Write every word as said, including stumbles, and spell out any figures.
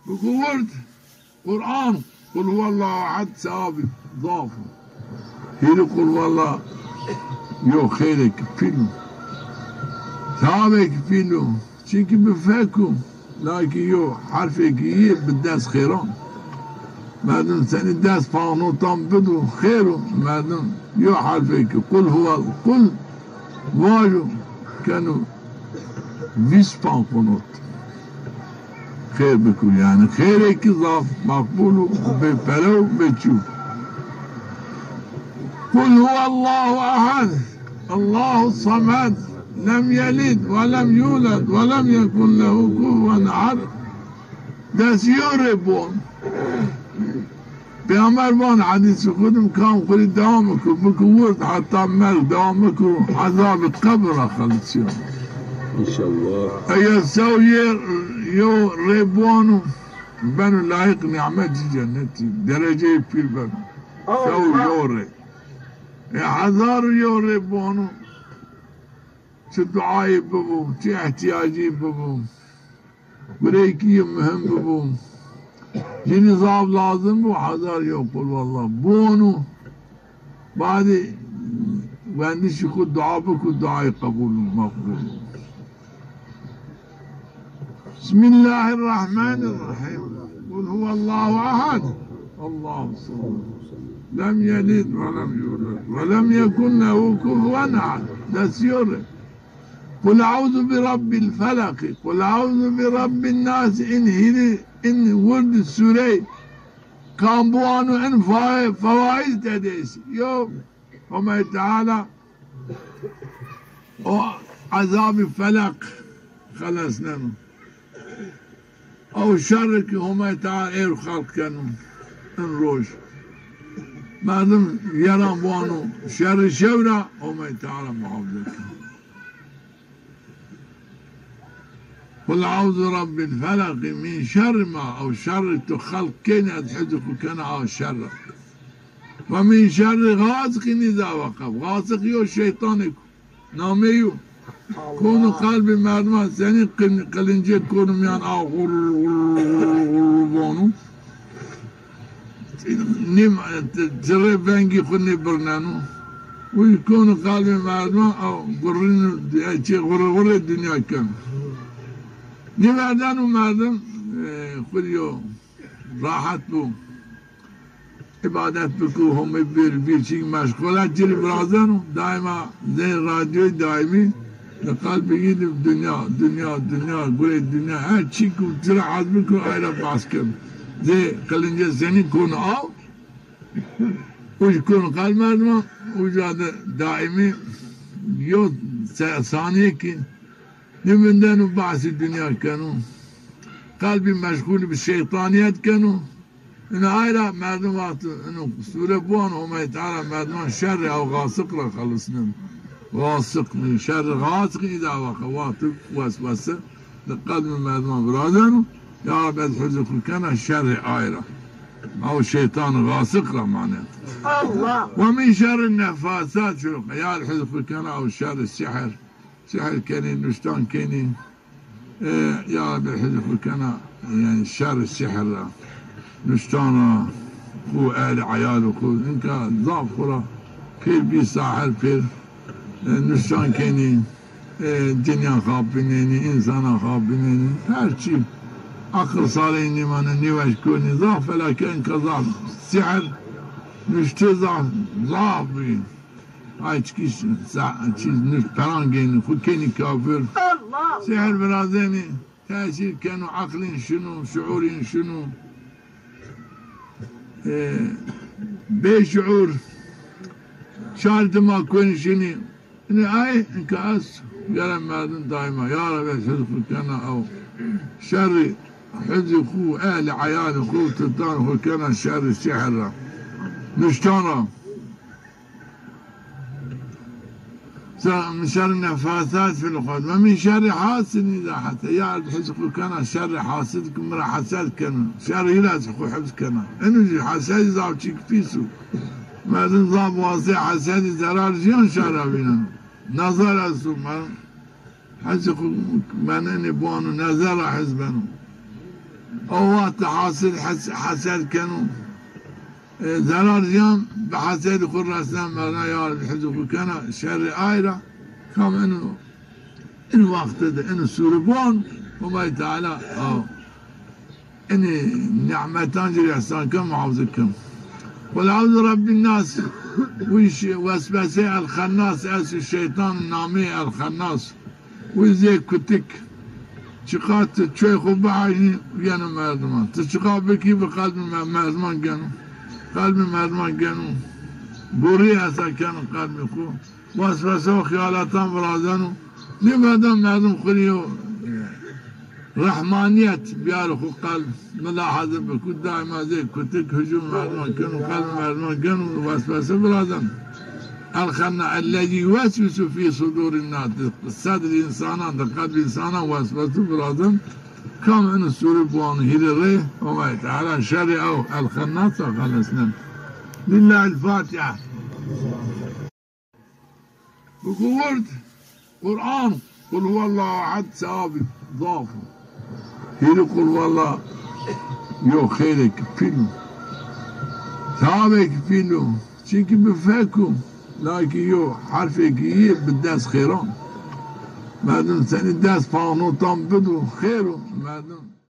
Biko wird, Quran, Qul huwallahu ehad, sewabî zaf o. Hîrê Qul huwallah yo xêrêkî pîl o. Sewabêkî pîl o. Çimkî bi fek o. Lakîn yo herfêkî yê bi des xêran. Merdim senî des panc notan bido, xêr o. Merdim yo herfêkî Qul huwal, Qul vajo, keno vîst panc qunut. Xêr biko, yanî xêrêkî zaf meqbul û bê pere û bê çî. Qul huwallahu ehad, Allahu samed, lem yelid ve lem yulad ve lem yekun lehu kufuwen ehad. Des yo rê bon. Peyxamber van hedîsî xwu de, kam xwu rê dewam biko, biko wird heta merg dewam biko, ezabê qebir ra xelisîyo. Înşallah. Eger sew yê yo rê biwano, beno layiq nîmetî cennetî, dereceyê pîl beno. Sew yo rê. E, hezar yo rê biwano, çi duayî bibo, çi îhtîyacî bibo. Gureyêkî yê muhîm bibo. Cinî zaf lazim bo, hezar yo Qul huwallah biwano. Badê wendişî xwu dua biko, duayî qebul o, meqbul o. Bismillahirrahmanirrahîm. Qul huwallahu ehad. Allahu samed. Lem yelid ve lem yulad ve lem yekun lehu kufuwen ehad. Des yo rê. Qul euzu bi rabbil felaq, qul euzu bi rabbin nas, in hîrê, in wirdî sûrey kam biwano in fa-, fewaiz tede estî. Yo, Homay Teala o ezabî felaq xelesneno. Ew şerrî ki Homay Teala êr xelq keno in roj. Merdim yeran biwano şerrî şew ra, Homay Teala muhafaza keno. Qul euzu rabbil felaq, min şerri ma, ew şerrî tu xelq kenî, ez hizî xwu kena a şerr ra. Ve min şerri gasiqin îza weqeb. Gasiq yo şeytanêk o. Nameyî yo. Kono qelbê merdiman senî qil-, qilincêk kono mîyan a, xurr, xurr, xurr, xurr, vono. Nîm-, cirê vengî xwu nêbirneno. Uy kono qelbê merdiman, a, gurrîn, e, çê xurrê xurrê dinya keno. Nêverdeno merdim, e, xwu yo rahet bo. Îbadet biko, Homê bir, bir çîk meşxulet ci rê virazeno, daîma zê radyoyî daîmî di qelbê yî de dinya, dinya, dinya, gurê dinya, her çî ku ci ra hez biko, ay ra behs keno. Zê qilincê senî kono aw, uj kono qelb merdiman, uca de daîmî yo se-, sanîyêkî nêvindeno, behsî dinya keno. Qelbî meşxulî bi şeytanîyet keno. Ina ay ra merdim wexto ino sûre biwano, Homay Teala merdiman şerrê ew xasiq ra xelisneno. Xasiq, min şerri xasiqin îza weqeb, wexto weswese di qelbê merdiman virazeno, ya Reb ez hizî xwu kena şerrê ay ra. Ew şeytanê xasiq ra maneno. Allah! Ve min şerri nefasat fil uqed, ya Reb hizî xwu kena ew şerrê sihir. Sihir kenî, nuştan kenî. E, ya Rebbi, hizî xwu kena, yanî şerrê sihir ra, nuştan ra, xwu, ehlî eyalê xwu. Inka zaf xwu ra pêr bî sahir pêr, e, nuştan kenî, e, cinîyan xapînenî, însanan xapînenî, her çî. Aqil salih nêmane, nêweş konî, zaf felake, inka zaf sihir, nuşte zaf, zaf bî. Ay çikî sa-, çîz nuşt peran gênî, xwu kenî kafir. Allah! Sihir virazenî, tesîr keno, eqlîn şino, şuurîn şino. E, bêşuur, şar dima konî şinî. Inî ay, inka ez gere merdim daîma. Ya Rebbi, ez hizî xwu kena ew şerrî, hizî xwu, ehlî eyalê xwu, tutan xwu kena şerrî sihir ra, nuştan ra. Min şerri nefasat fil uqed ve min şerri hasidin îza hesed. Ya Reb, hizî xwu kena şerrê hasid ki mi ra hesed keno. Şerrî ra zî xwu hifz kena. Eno zî hesedî zaf çîk pîs o. Merdim zaf wasitê hesedî zerar zîyan şer ra vîneno. Nazar esto, merdim hizî xwu menenê biwano, nazar ra hez beno. O wext hasil hes-, hesed keno. E, zerar ziyan bi hesedî xwu resnen merna, ya Rebbî hifzî xwu kena şerrî ay ra. Kam ino, in wextî de, ino sûrî bon, Homay Teala, a, inî nîmetan ci rê îhsan ken, muhafize ken. Qul eûzû rebbîn nas, wî şi-, weswesê el-xennas, ez şeytan namê el-xennas. Wi zê kutik. Çiqa ti çoy xwu biajnî, geno merdiman. Ti çiqa bikî bi qelbî me-, merdiman geno. Qelbî merdiman geno. Borî hesa keno qelbî xwu. Weswese û xiyalatan virazeno. Nîveda merdim xwu rê yo rehmanîyet biyaro xwu qelb. Milahaze biko, daîma zê kutik hujûm merdiman keno, qelb merdiman geno, weswese virazeno. El-xenna-, ellezî yüweswisu fî sudûrin nas. Sedrî însanan de, qelbî însanan weswese virazeno. Kam ino sûrî biwano hîrê rê, Homay Teala şerrî ew el-xennas ra xelesnen. Lillahil Fatiha. Biko wird, Quran, Qul huwallahu ehad, sewabî zaf o. Hîrê Qul huwallah yo xeyrêk pîl o. Sewabêk pîl o. Çimkî bi fek o. Lakîn yo herfêk yê bi des xêran. Merdim senî des paxnotan bido, xêr o. Merdim